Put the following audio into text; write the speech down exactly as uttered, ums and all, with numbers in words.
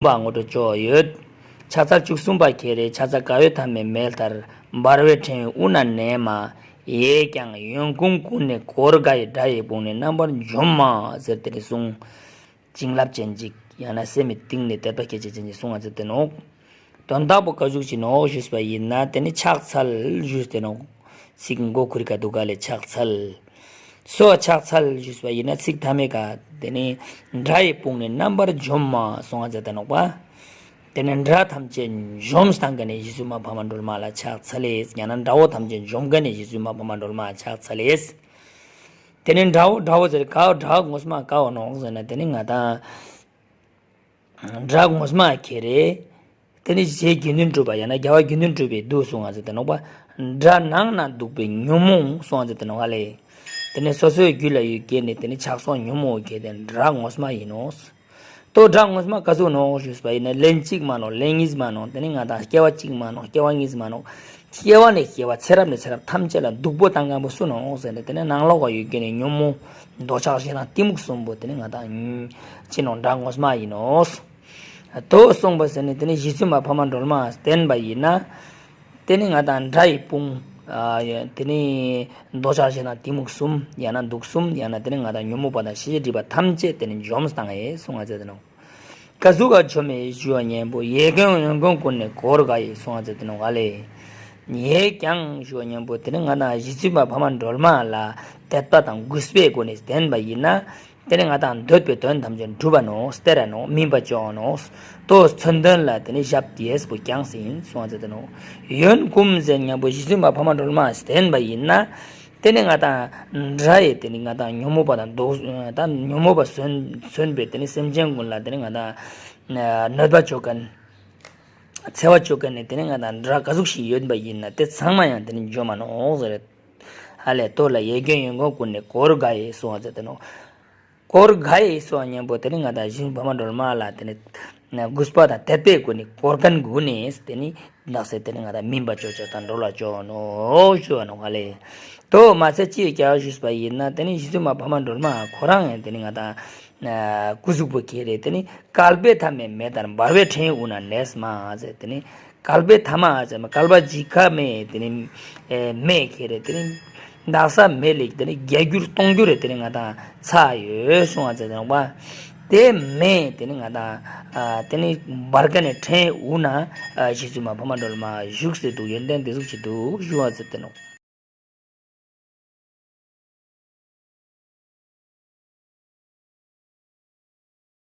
པ་ངོ་སྤྲོད་ཅོག་ཡོད། ཕྱག་འཚལ་བཅུ་གསུམ་པ་ཁྱེད་རེ། ཕྱག་འཚལ་དགའ་བའི་མཐའ་མེད་མེ་ལྟར། འབར་བའི་ཕྲེང་དབུ་ན་གནས་མ། ཡས་ཀྱང་ཡོན་ཀུན་ཀུན་ནས་གོ་དགའ་ཡི། སྒྲ་ཡི་དཔུང་ནི་རྣམ་པར་འཇོམས་མ་ཟེར་དེ་རེ་གསུངས། བྱིན་རླབས་ཅན་ཅིག་ཡང་ན་སེམས་མི་གཏིང་ནས་དད་པ་སྐྱེ་ཅན་ཅིག་གསུང་བ་ཟེར་དེ་ནོག་དོན་དག་པོ་ག་ཟུག་ཅིག་ནོག་ཞུས་པ་ཡིན་ན། དེ་ནི་ཕྱག་འཚལ་ཞུས་ཏེ་ནོག་ཚིག་མགོ་ཁུར་ག་འདུག་ག་ལས་ཕྱག་འཚལ། སོ་ཕྱག་འཚལ་ཞུས་པ་ཡིན་ན་ཚིག་མཐའ་མའི་ག་དེ་ནི་སྒྲ་ཡི་དཔུང་ནི་རྣམ་པར་འཇོམས་མ་གསུང་བ་ཟེར་དེ་ནོག་པ། དེ་ནི་སྒྲ་ཐམས་ཅད་འཇོམས་བཏང་ག་ནས་རྗེ་བཙུན་མ་འཕགས་མ་སྒྲོལ་མ་ལ་ཕྱག་འཚལ་ལེ། ཡང་ན་སྒྲ་བོ་ཐམས་ཅད་འཇོམས་ག་ནས་རྗེ་བཙུན་མ་འཕགས་མ་སྒྲོལ་མ་ལ་ཕྱག་འཚལ་ལེ། དེ་ནི་སྒྲ་བོ་སྒྲ་བོ་ཟེར་ག་སྒྲ་ངོ་མ་ག་བ་ནོག་ཟེར་ན། དེ་ནི་ང་དང་སྒྲ་ངོ་མ་ཁྱེད་རེ། དེ་ནི་རྗེ་དགེ་འདུན་གྲུབ་པ་ཡང་ན་རྒྱལ་བ་དགེ་འདུན་གྲུབ་པས་འདུག་གསུང་བ་ཟེར་དེ་ནོག་པ། སྒྲ་ནང་ན་འདུག་པའི་ཉོན་མོངས་གསུང་བ་ཟེར་དེ་ནོག་ལེ། དེ་ནི་སོ་སོའི་རྒྱུད་ལ་ཡོད་མཁན་ནི་དེ་ནི་ཆགས་སོགས་ཉོན་མོངས་ཁྱེད་དེ་སྒྲ་ངོ་མ་ཡིན་ནོག་དོ་སྒྲ་ངོ་མ་ག་ཟུག་ནོག་ཞུས་པ་ཡིན་ན། ལན་གཅིག་མ་ནོག་ལན་གཉིས་མ་ནོག་དེ་ནི་ང་དང་སྐྱེ་བ་གཅིག་མ་ནོག་སྐྱེ་བ་གཉིས་མ་ནོག་སྐྱེ་བ་ནས་སྐྱེ་བ་ཚེ་རབས་ནས་ཚེ་རབས་ཐམས་ཅད་ལ་སྡུག་པོ་བཏང་མཁན་པོ་སུ་ནོག་ཟེར་ན། དེ་ནི་ནང་ལོགས་ཀ་ཡོད་མཁན་ནི་ཉོན་མོངས་འདོད་ཆགས་ཞེ་སྡང་གཏི་མུག་གསུམ་པོ་དེ་ནི་ང་དང་ཅི་ནོག་སྒྲ་ངོ་མ་ཡིན་ནོག་དོ་གསུངས་པ་ཟེར་ནས་དེ་ནི་རྗེ་བཙུན་མ་འཕགས་མ་སྒྲོལ་མ་བསྟེན་པ་ཡིན་ན། དེ་ནི་ང་དང་སྒྲ་ཡི་དཔུང་། དེ་ནི་འདོད་ཆགས་ཞེ་སྡང་གཏི་མུག་གསུམ་ཡང་ན་དུག་གསུམ་ཡང་ན་དེ་ནི་ང་དང་ཉོན་མོངས་པ་དང་ཤེས་བྱའི་སྒྲིབ་པ་ཐམས་ཅད་དེ་ནི་འཇོམས་བཏང་ངེ་གསུང་བ་ཟེར་དེ་ནོག་ག་ཟུག་ག་འཇོམས་མེ་ཞུ་བ་ཉན་པོ། ཡས་ཀྱང་ཡོན་ཀུན་ཀུན་ནས་གོ་དགའ་ཡི་གསུང་བ་ཟེར་དེ་ནོག་ལེ། ཡས་ཀྱང་ཞུ་བ་ཉན་པོ་དེ་ནི་ང་དང་རྗེ་བཙུན་མ་འཕགས་མ་སྒྲོལ་མ་ལ་དད་པ་དང་གུས་པའི་སྒོ་ནས་བསྟེན་པ་ཡིན་ན། དེ་ནི་ང་དང་འདོད་པའི་དོན་ཐམས་ཅད་འགྲུབ་པ་ནོག་སྟེར་ར་ནོག་སྨིན་པ་ཅོ་ནོག་དོ་མཚོན་དོན་ལ་དེ་ནི་ཞབས་རྒྱས་པོ་བརྐྱངས་ཟིན་གསུང་བ་ཟེར་དེ་ནོག་ཡོན་ཀུན་ཟེར་ཉན་པོ་རྗེ་བཙུན་མ་འཕགས་མ་སྒྲོལ་མ་བསྟེན་པ་ཡིན་ན། དེ་ནི་ང་དང་སྒྲ་ཡི་དེ་ནི་ང་དང་ཉོན་མོངས་པ་དང་དུག་ད་ཉོན་མོངས་པ་སོན་སོན་པའི་དེ་ནི་སེམས་ཅན་ཀུན་ལ་དེ་ནི་ང་དང་གནོད་པ་ཅོ་མཁན། འཚེ་བ་ཅོ་མཁན་ནི་དེ་ནི་ང་དང་སྒྲ་ག་ཟུག་ཞིག་ཡོད་པ་ཡིན་ན་དེ་ཚང་མ་ཡང་དེ་ནི་འཇོམས་མ་ནོག་ཟེར། ཧ་ལས་དོ་ལ་ཡས་ཀྱང་ཡོན་ཀུན་ཀུན་ནས་གོ་དགའ་ཡི་གསུང་བ་ཟེར་དེ་ནོག་གོ་དགའ་ཡི་གསུང་བ་ཉན་པོ་དེ་ནི་ང་དང་རྗེ་བཙུན་འཕགས་མ་སྒྲོལ་མ་ལ་དེ་ནི་གུས་པ་དང་དད་པའི་སྒོ་ནས་གོ་མཁན་ཀུན་ནས་དེ་ནི་ནགས་སེ་དེ་ནི་ང་དང་སྨིན་པ་ཅོ་ཅོ་དང་འགྲོ་ལ་ཅོ་ནོག་ཞུ་བ་ནོག་ལེ། དོ་མ་ཚད་ཅི་ཡི་རྒྱལ་བ་ཞུས་པ་ཡིན་ན། དེ་ནི་རྗེ་བཙུན་མ་འཕགས་མ་སྒྲོལ་མ་ཁོ་རང་ཡང་དེ་ནི་ང་དང་སྐུ་གཟུགས་པོ་ཁྱེད་རེ་དེ་ནི་བསྐལ་པའི་མཐའ་མེད་མེ་ལྟར། འབར་བའི་ཕྲེང་དབུ་ན་གནས་མ་ཟེར། དེ་ནི་བསྐལ་པའི་མཐའ་མ་ཟེར་མ་བསྐལ་པ་འཇིག་ཁ་མེ་དེ་ནི་མེ་ཁྱེད་རེ་དེ་ནི་འདག་ས་མེ་ལེགས་དེ་ནི་བརྒྱ་འགྱུར་སྟོང་འགྱུར་རེ་དེ་ནི་ང་དང་ཚ་ཡོད་གསུང་བ་ཟེར་དེ་ནོག་པ། དེ་མེ་དེ་ནི་ང་དང་དེ་ནི་འབར་ག་ནས་ཕྲེང་དབུ་ན་རྗེ་བཙུན་མ་འཕགས་མ་སྒྲོལ་མ་བཞུགས་སེ་འདུག་ཡོན་ཏན་དེ་ཟུག་ཅིག་འདུག་ཞུ་བ་ཟེར་དེ་ནོག